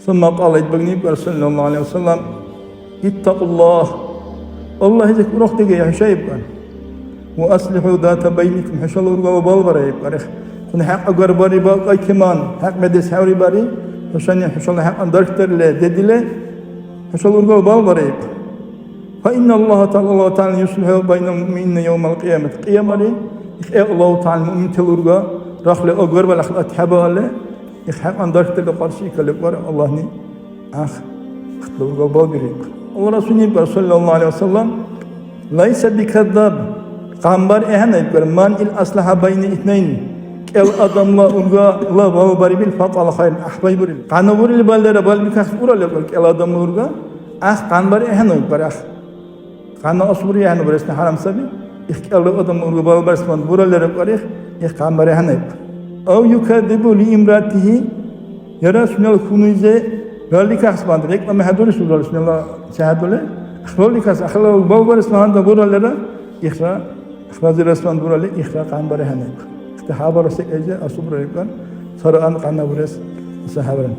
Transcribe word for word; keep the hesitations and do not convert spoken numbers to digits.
Сумма кьала, идбагни ибкар, саллаллаху гӀалайхи ва саллям: «Иттакьуллах». Аллагьизик урухкӀудигая хӀуша ибкар. «Ва аслихӀу зата байникум», хӀушала ургала балбара ибкар. Хъуни хӀякь агарбари, балкьайкиман, хӀякь бедес хӀяврибари, хӀушани хӀушала хӀякьян дархьдарле, дедиле, хӀушала ургала балбара ибкар. «Фа инна Аллаха тагӀала, Аллагьу тагӀала, юслихӀу байнал муъминина явмал кьиямат». Кьиямари, ихӀе Аллагьу тагӀала муъминтала урга рахли агарбали ахлат хӀебаалли, их хӀякьян дархьдарле къаршиикалли ибкар, Аллагьни гӀяхӀ ихтила ургала балбири ибкар. Алла Расулни ибкар, саллаллаху гӀалайхи ва саллям: «Лайса биказзаб». Къамбар ахӀенна ибкар, «ман ил аслахӀа байна итнайни». КӀел адамла ургала балбарибил, «фатӀала хайран», гӀяхӀ байбурил. Къяна бурили баллира балбикахъес уралли ибкар кӀел адамла урга, гӀяхӀ къамбар ахӀенна ибкар, гӀяхӀ. Къяна асубри ахӀенну буресни хӀярам саби. Их кӀелра адам урга балбарес ман бураллира ибкар, их, их къамбар ахӀенна ибкар. Ав юказзибу ли имраатихи, яра сунела хьунуйзи ралли кахс ман, рекӀла мехӀе дурис уралли сунела сехӀе дули. Их ралли кахс, ахирла балбарес ман бураллира, ихра, ихра зирас ман буралли, ихра къамбар ахӀенна ибкар. Ихта хӀябара секӀайзи асубра ибкар, цара ан къяна бурес сехӀе бурен.